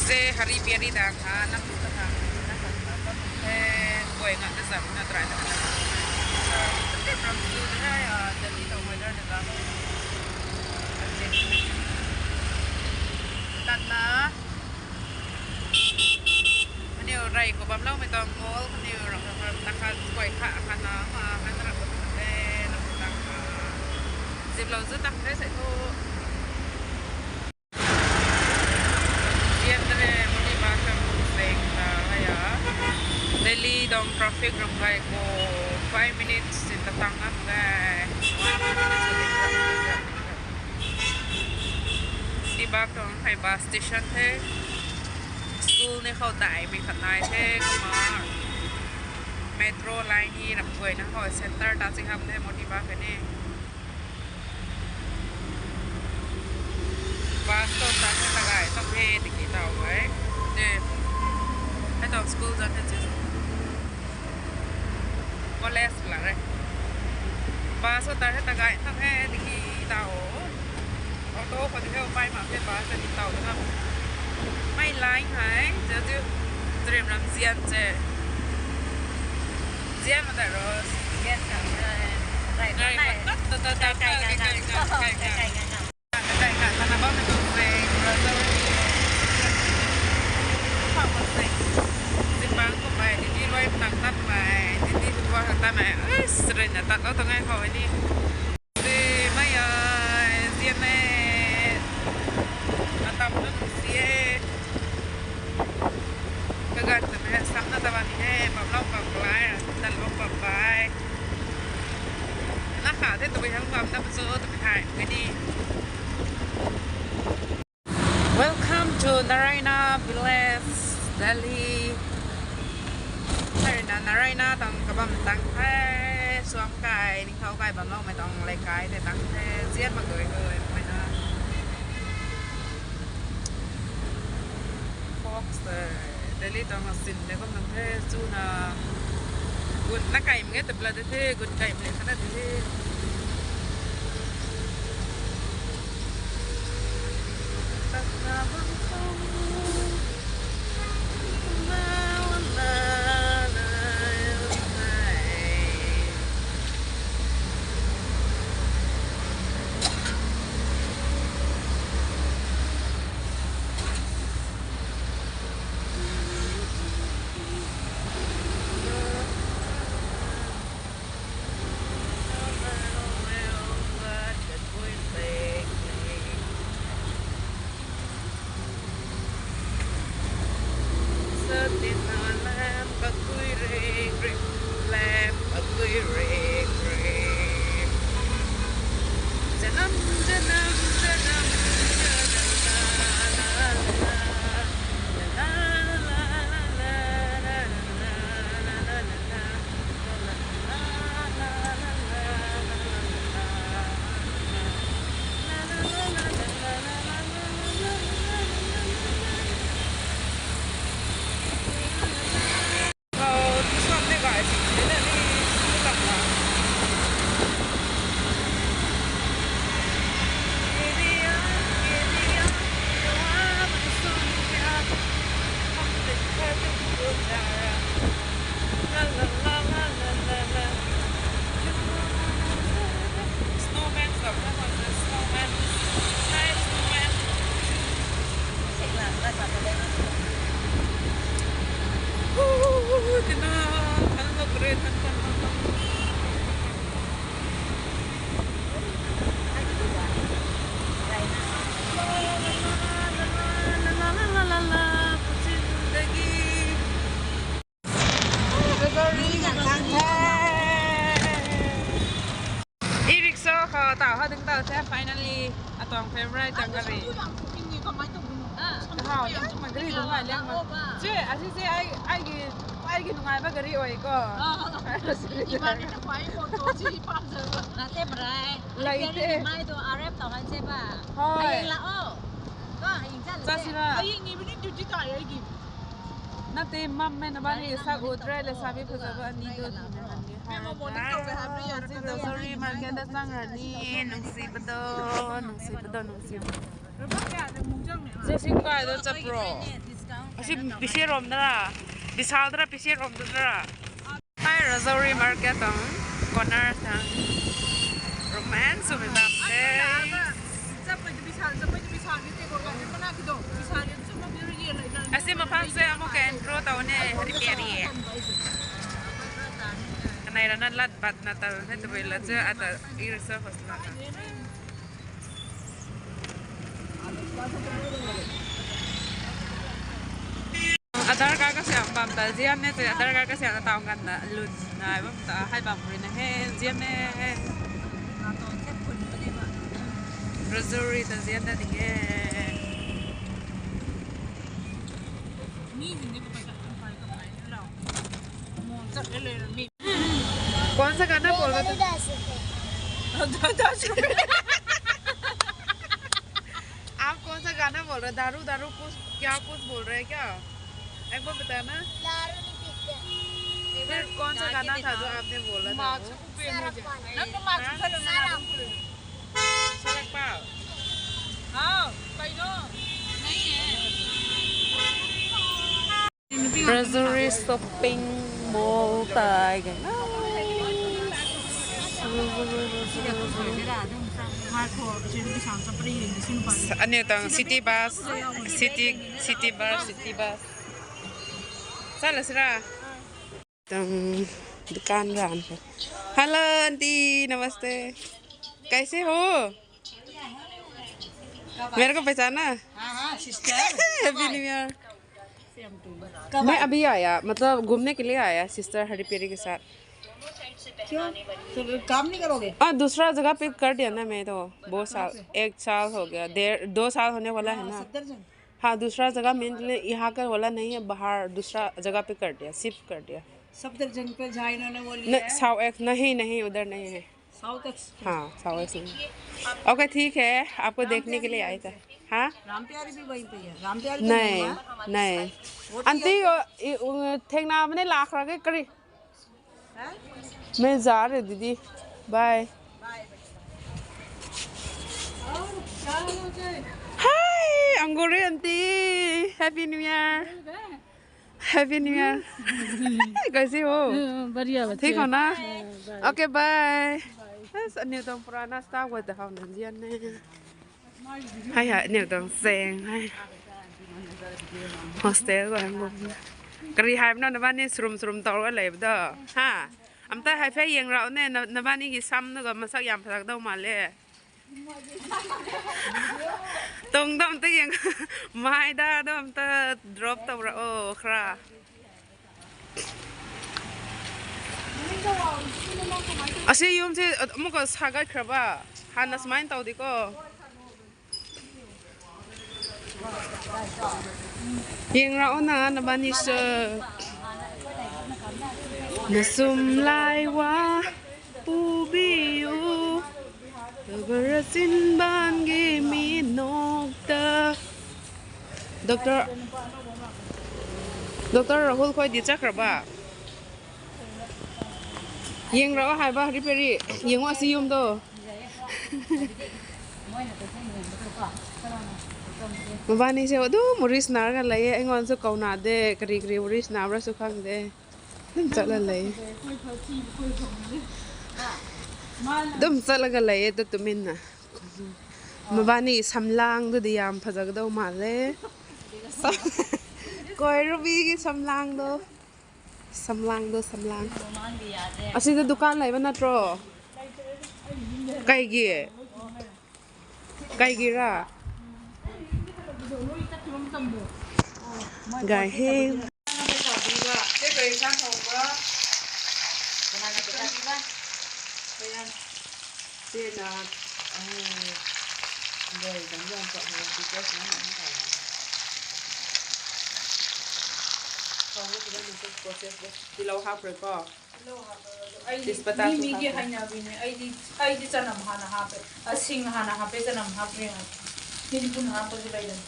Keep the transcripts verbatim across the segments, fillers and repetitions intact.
Te hari piari da kha, nam tu ta kha, na kha, na kha, na kha, eh, koi nga ta zam na try na kha. Te ram tu ta hai, ah, Delhi ta weather na zam. Tat na. Kaniw rey khou bam loumei tuang mall, kaniw rang rang na kha koi kha, kha na, ma, kha na rang khou te, na khou tang kha. Zip lou zu tang the sei thu. Zian ta re, mani ba khang seng ta haya. Delhi dong traffic ram gay khou five minutes sin ta tang na mak ge. One minute sin ta tang na mak ge. Moti Bagh tuang hei bus station the. School ni khou daihmei khat nai the, kumna metro line ni ram guayna khou center ta si ham the Moti Bagh kani. Bus khou ta the ta gay tang the tiki tau e. Te, hei tuang school zan the chu. College la re. Bus khou ta the ta gay tang the tiki tau. Auto khou ti the pai mak the bus ta ni tau na. Mei line hei, ja ju, trim ram zian che. Zian ma ta ro. Zian ka, eh, rai, rai, rai, rai, tat, tat, tat, tat, kai, kai, kai, kai, kai, kai, kai, kai, kai, kai. Kai, kai, kai, kai, na bam na tu se, ro, ro. Pha, pha, se. Zimbang khou pai, titi loi tang tat pai, titi loi tang tat pai. Ai, srei na tat lou tang ai khou ni. Te, mai ai, zian e. Atam na tu si e. Kagan ta me sam na ta bam ni he, bam lou bam lai, tat lou bam pai. Na kha the tabui hang bam na pachu tabui hai kani. Welcome to Narayana Village, Delhi. Narayana, Narayana tang kabam tang the, suam kai, ningthau kai bam loumei tuang lei kai te tang the, zian mak doi doi mei na. Fox te, Delhi tuang asin de kum nang the, chu na, gun na kai mei nge tabla de the, gun kai mei khana de the. E-rickshaw khou tau ha ding tau the, finally. Atuang favorite tuang gari. Hau, ma gari nungai liang ma. Che, asi se ai, ai ki, ai ki nungai ba gari oi ko. Lei te. Hoi. Chasira. Nate mam mei na bani sa u tre le sabi phazaba ni do ni na ni. Sorry, market da sang ra ni, nungsi pado, nungsi pado, nungsi pado. Jessica da chapro. Asi Bishal rom dara. Bishal dara, Bishal rom dara. Hai, Rajouri market ang corner ta. Romance sw bam se. Asi mapang se amu ka intro tau ne, repair e. Kanei rana lat bat na tau ne, tabui la che ata i reserve house na. Aadhaar card kasiam bam ta zian ne, Aadhaar card kasiam na tau kan na lun na bam ta hai bam ri na he zian ne. Rajouri ta zian na ding e. कौन सा गाना बोल रहे थे? दस रुपए। दस रुपए। आप कौन सा गाना बोल रहे? दारू, दारू कुछ, क्या कुछ बोल रहे हैं क्या? एक बार बताना। दारू नहीं पीते। फिर कौन सा गाना था जो आपने बोला था वो? हाँ, कहीं नहीं है। Rajouri shopping mall tai gana. Aniu tang city bus, city, city bus, city bus. Sala sira. Tang dukan ran. Hello aunty, namaste. Kaise ho? मेरे को पहचाना? हाँ, हाँ, sister। Happy New Year। मैं अभी आया, मतलब घूमने के लिए आया sister हरिपेरी के साथ। क्यों? तो काम नहीं करोगे? हाँ, दूसरा जगह पे कर दिया ना मैं तो, बहुत साल, एक साल हो गया, डेढ़, दो साल होने वाला है ना। सफदरजंग? हाँ, दूसरा जगह, मैं यहाँ का वाला नहीं है, बाहर दूसरा जगह पे कर दिया, शिफ्ट कर दिया। सफदरजंग पे जहाँ इन्होंने वो लिया है? साउथ एक्स, नहीं, नहीं, उधर नहीं है। South x. हाँ, साउथ एक्स नहीं। ओके, ठीक है, आपको देखने के लिए आए थे। हाँ? रामप्यारी भी वहीं पे है। रामप्यारी तो नहीं, नहीं। Aunty, thengna mane lak ra ke kari. मैं जा रही दीदी, बाय। हाय अंगूरी aunty, Happy New Year। Happy New Year। कैसे हो? बढ़िया। ठीक हो ना? Okay, bye. Bas, aniu tuang purana staff guay ta howna zian ne. Hai hai, aniu tuang seng hai. Hostel guay hang bum. Kari hai mna nabani srum srum tau lei bdo. Ha. Amta hai phey yeng rau ne, nabani ki sam na ga masak yam phatak dau ma le. Tong dam ta yeng, mai da dam ta drop tau ra o khra. Asi yum si amuka sagat khra ba. Hana smain tau di ko. Yeng rau na nabani se. Nasum lai wa pubiu. Tabara sin ban ge mi nok ta. Doctor, Doctor Rahul khoi di chak ra ba. Yeng rau hai ba, Hariperi. Yeng wa si yum do. Mabani se adum worry sna ka lei e, aingwan su kau na de, kari kari worry sna ra su khang de. Dum chat la lei. Dum chat la ka lei e, tu tumin na. Mabani samlang tu di yam phazak dau ma le. Koi Ruby ki samlang do. Samlang do, samlang. Asi ta dukan lei ba natro? Kaigi? Kaigi ra? Gai he. Tilou hap rui ko. Tilou hap rui. Ai, mi, mi ki haina bini. Ai di, ai di chanam hana hape. Asing hana hape chanam hap rui. Tin pun hap ko si lai dan.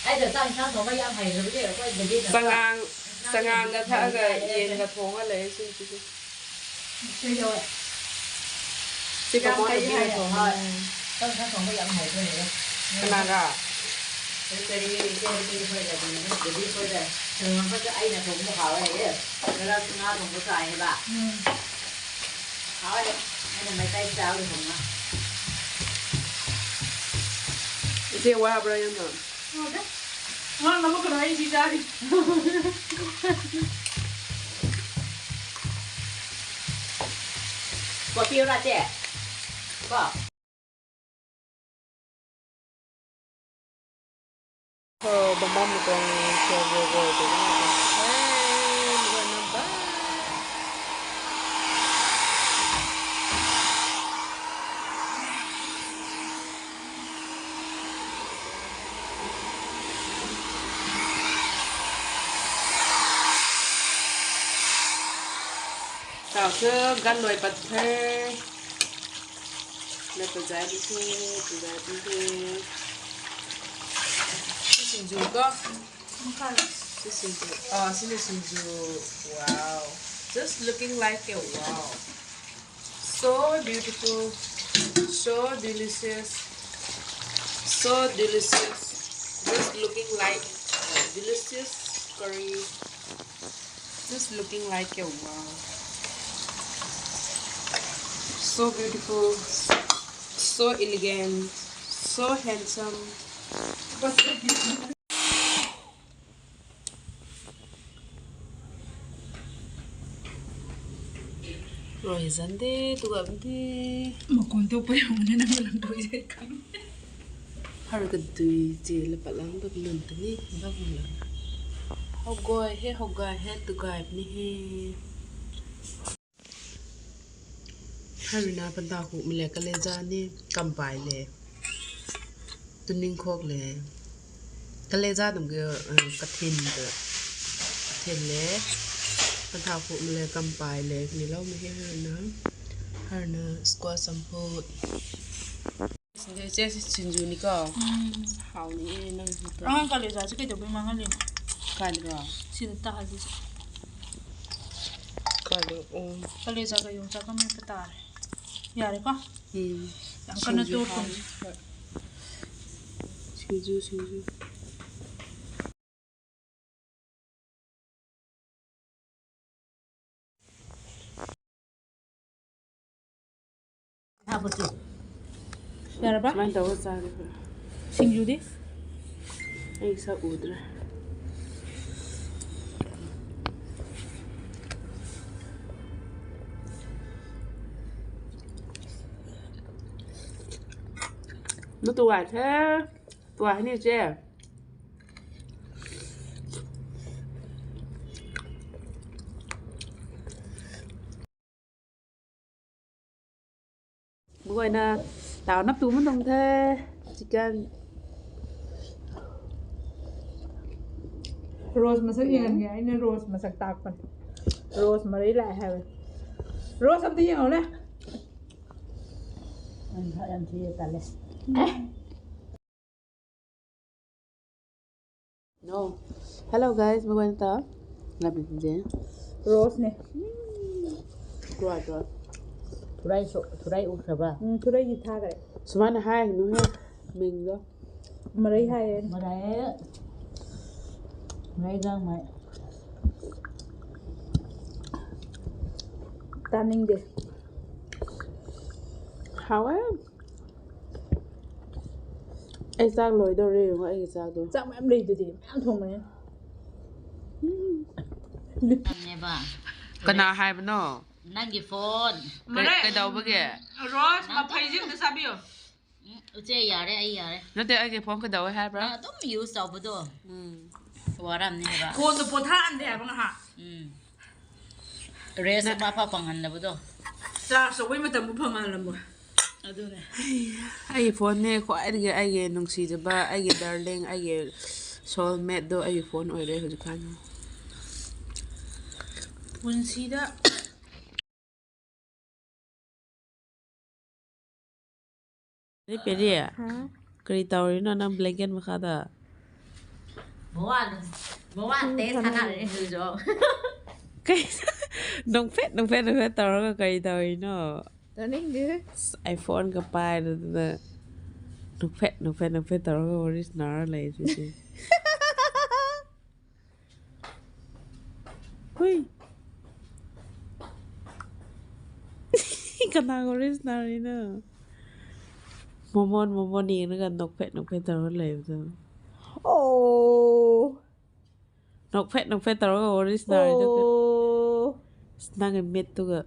Ai da chang chang thong ka yam hei rui de, koi da di na. Sangang, sangang ka tha ka yen ka thong ka le si si. Sui do. Ram kai hai, hoi. Kan sa thong ko yam hai ko ni. Kana ra? Kari, kari, kari, kari, kari, kari, kari. Thong ko sa ai na thong ko hao hai ye. Kara suna thong ko sa ai ba. Hmm. Hao ye. Ai na mai tai sa thong na. Ise wa bra yang na. Ngang na ma kara ai si sa di. Kopi ra te. Ko. Oh, bam bam tuang, tuang, tuang, tuang, tuang. Hey, guna ba. Tau thu gan luai pat the. Luai pat zai di the, pat zai di the. Si singju ko. Makala. Si singju. Ah, si singju. Wow. Just looking like a wow. So beautiful, so delicious, so delicious. Just looking like a delicious curry. Just looking like a wow. So beautiful, so elegant, so handsome. Rui zan de, tu gam de. Makun tu pui hong ne na lang dui zai kan. Har ka dui je la palang bak nun ta ni, bak nun la. Hau goi he, hau goi he, tu goi ni he. Harina panda hu mele kaleja ni kampai le. Tuning khok le. Kaleja dum ge, eh, kathin de. Kathin le. Panda hu mele kampai le. Ni lou me he harina. Harina squash champot. Singju che, singju ni ko. Hmm. Hau ni e nang hu to. Ang kaleja se kei to bi mang ali. Kai ro. Sida ta ha ji. Kai ro, um. Kaleja ka yung cha ka me pata re. Yare ko. Hmm. Yang kana singju to hau pun. Singju, singju. Yara ba? Sumai tau sa. Singju di? Ai sa udra. Nu tu ai the. Tua hei ni che. Mei guayna tau nap tu man tuang the. Chicken. Rose masak yang ya, ini rose masak tak pan. Rose mari lai hai. Rose am ti yang le. An ha am ti ta le. No. Hello guys, mei guayna ta. Labi je. Rose ne. Tua, tua. Thurai so, thurai u sa ba. Hmm, thurai hi tha kare. Sumana hai nu he. Ming do. Marai hai. Marai. Marai gang mai. Taning de. Hao e. Ai chak loi do re, ai chak do. Chak mei am rei tu di, mei am thong mei. Neba. Kana hai bano? Nang ki phone. Kai, kai dau ba ge? Rose, ma phai jim na sabi o. Uche yare, ai yare. Nate ai ki phone kai dau hai bra? Na tum use tau ba do. Hmm. Waram ni ba. Phone tu pothan de ba ha. Hmm. Rest ma pha phang han la ba do. Sa so wei ma tam bu phang han la mo. Adune. Ai phone ne khou ai ge, ai ge nungsi de ba, ai ge darling, ai ge soulmate do, ai phone oi re hou kan. Pun si da. Ni peri a? Ha? Kari tau ri na nang blanket makha da? Bawa, bawa te sana ri hu jo. Kai, nung phet, nung phet, nung phet tau ra ka kari tau ri no. Taning de. iPhone ka pai na tuna. Nukphet, nukphet, nukphet tawra ka wari sna ra lei tu si. Hui. Kana ka wari sna ri na. Momon, momon ni na ka nukphet, nukphet tawra lei tu. Oh. Nukphet, nukphet tawra ka wari sna ri tu. Oh. Sna ka mit tu ka.